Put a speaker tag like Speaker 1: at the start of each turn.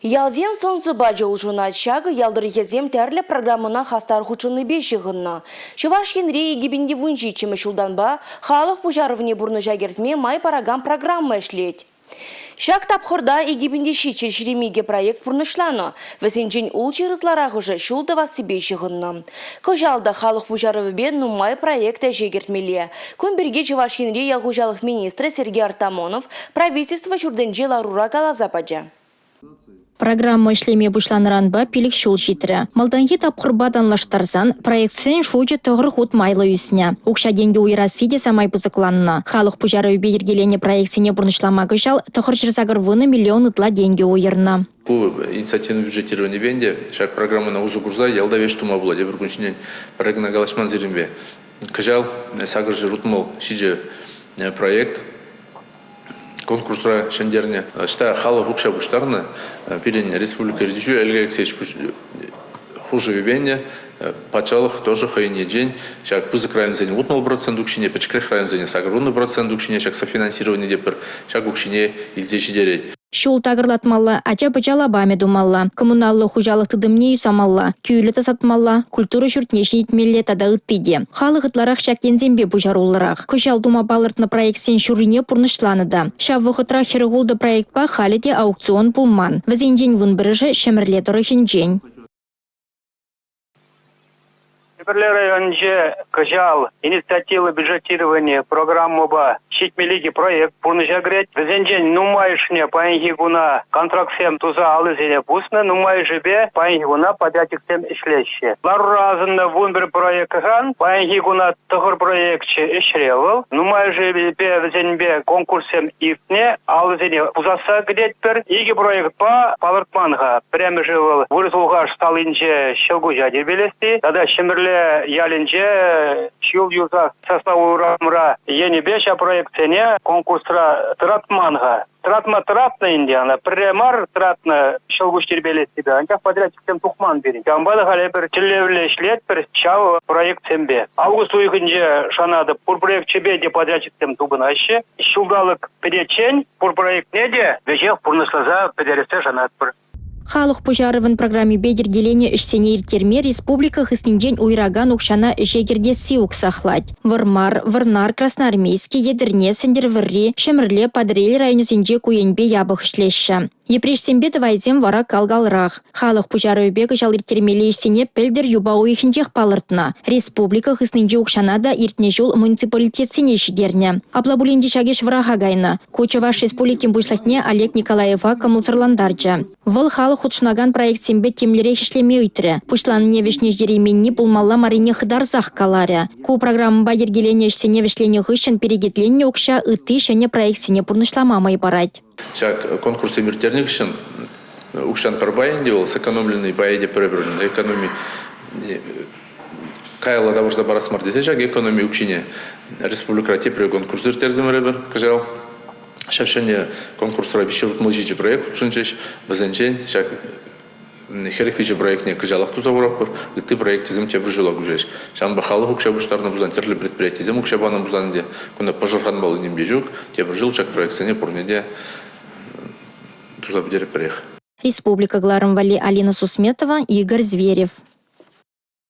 Speaker 1: Ялсен сӑн-сӑпачӗ улшӑнать. Ҫакӑ ял тӑрӑхӗсем тӗрлӗ программӑна хастар хутшӑннипе ҫыхӑннӑ. Чӑваш Енре 2017-мӗш ҫултанпа халӑх пуҫарӑвне пурнӑҫа кӗртме май паракан программа ӗҫлет. Ҫак тапхӑрта 2007-22 проект пурнӑҫланӑ. Вӗсенчен ултҫӗр ытларахӑшӗ ҫул тӑвассипе ҫыхӑннӑ. Кӑҫал та халӑх пуҫарӑвӗпе нумай проект ӗҫе кӗртмелле. Кун пирки Чӑваш Енри ял хуҫалӑх министрӗ Сергей Артамонов правительство ҫуртӗнчи ларура каласа пачӗ.
Speaker 2: Программа ӗҫлеме пуҫланӑранпа 5 ҫул ҫитрӗ. Малтанхи тапхӑрпа танлаштарсан проектсен шучӗ 9 хут майлӑ ӳснӗ. Укҫа-тенкӗ уйӑрасси те самай пысӑкланнӑ. Халӑх пуҫарӑвӗпе йӗркеленӗ проектсене пурнӑҫлама кӑҫал 980 миллион ытла тенкӗ уйӑрнӑ.
Speaker 3: Ку инициативный бюджетированипе ӗнтӗ ҫак программӑна усӑ курса ялта веҫ тума пулать. Эпир кун ҫинчен пӗрре кӑна калаҫман сирӗнпе. Кӑҫал 867 проект конкурсра ҫӗнтернӗ. Ӑҫта халӑх укҫа пуҫтарнӑ, пирӗн республика ертӳҫи Олег Алексеевич хушӑвӗпе ӗнтӗ патшалӑх тоже хӑйӗн енчен ҫак пысӑк районсен 60% укҫине, пӗчӗкрех районсене 80% укҫине ҫак софинансировани тепӗр ҫак укҫине илсе ҫитерет.
Speaker 2: Ҫул такӑрлатмалла, ача-пӑча лапамӗ тумалла, коммуналлӑ хуҫалӑх тытӑмне юсамалла, кӳлӗ тасатмалла, культура ҫуртне ҫӗнетмелле тата ытти те. Халӑх ытларах ҫак енсемпе пуҫаруллӑрах. Кӑҫал тума палӑртнӑ проектсен ҫуррине пурнӑҫланӑ та. Ҫав вӑхӑтрах 46 проектпа халӗ те аукцион пулман. Вӗсенчен 11-шӗ Ҫӗмӗрле тӑрӑхӗнчен.
Speaker 4: Ҫӗмӗрле районӗнче кӑҫал инициатива бюджетировани программӑпа ҫитмелли проект пурнӑҫа кӗрет. Вӗсенчен нумайӑшне паянхи куна контрактсем туса аллисене пуснӑ, нумайӑшӗпе паянхи куна подрядчиксем ӗҫлеҫҫӗ. Ларура асӑннӑ 11 проектран паянхи куна тӑхӑр проекчӗ ӗҫре вӑл. Нумайӑшӗпе вӗсемпе конкурссем иртнӗ, алӑсене пусасса кӗтетпӗр. Икӗ проектпа палӑртман-ха. Пӗрремӗшӗ вӑл Вырӑс Улхаш салинче ҫӑлкуҫа тирпейлесси тата Ҫӗмӗрле ялӗнче ҫул юсас Сосна урамра енӗпе ҫав проектсене конкурсра тӑратман-ха. Тӑратма тӑратнӑ ӗнтӗ ӑна, пӗрре мар тӑратнӑ ҫӑлкуҫ тирпейлессипе, анчах подрядчиксем тухман пирӗн. Ҫавӑнпа та халь эпир тӗллевлӗ ӗҫлетпӗр ҫав проектсемпе. Август уйӑхӗнче шанатӑп, пур проекчӗпе те подрядчиксем тупӑнаҫҫӗ. Ҫулталӑк пӗтеччен пур проектне те веҫех пурнӑҫласа пӗтерессе шанатпӑр.
Speaker 2: Халӑх пуҫарӑвӗн программипе йӗркеленӗ ӗҫсене ирттерме республика хыснинчен уйӑракан укҫана ӗҫе кӗртесси уксахлать. Вӑрмар, Вӑрнар, Красноармейски, Етӗрне, Сӗнтӗрвӑрри, Ҫӗмӗрле, Патӑрьел районӗсенче ку енпе япӑх ӗҫлеҫҫӗ. Йӗпреҫсемпе тӑвайсем вара кал-калрах. Халӑх пуҫарӑвӗпе кӑҫал ирттермелли ӗҫсене пӗлтӗр юпа уйӑхӗнчех палӑртнӑ. Республика хыснинчи укҫана та иртнӗ ҫул муниципалитетсене ҫитернӗ. Апла пулин те ҫак ӗҫ вӑраха кайнӑ. Ку Чӑваш Республикин Пуҫлӑхне Олег Николаева кӑмӑлсӑрлантарчӗ. Вӑл халӑх хутшӑнакан проектсемпе тимлӗрех ӗҫлеме ыйтрӗ. Пуҫланине вӗҫне ҫитерейменни пулмалла маррине хытарсах каларӗ. Ку программӑпа йӗркеленӗ ӗҫсене вӗҫленӗ хыҫҫӑн перекетленнӗ укҫа ытти ҫӗнӗ проектсене пурнӑҫлама май парать.
Speaker 3: Ҫак конкурссем ирттернӗ хыҫҫӑн укҫан пӗр пайӗ ӗнтӗ вӑл, сэкономленный пайӗ те пӗр-пӗр экономи каялла тавӑрса парас мар тесе ҫак экономи укҫине республикӑра тепре конкурс ирттертӗмӗр эпир кӑҫал. Ҫав ҫӗнӗ конкурсра 367 проект хутшӑнчӗҫ. Вӗсенчен ҫак 43 проектне кӑҫалах туса хуратпӑр, ытти проекчӗсем тепӗр ҫула куҫаҫ. Ҫавӑнпа халӑх укҫа пуҫтарнӑ пулсан, тӗрлӗ предприятисем укҫа панӑ пулсан ӗнтӗ кунта пӑшӑрханмалли ним те ҫук. Тепӗр ҫул ҫак проектсене пурне те туса пӗтеретпӗрех.
Speaker 2: Республика кӑларӑм валли Алина Сусметова, Игорь Зверев.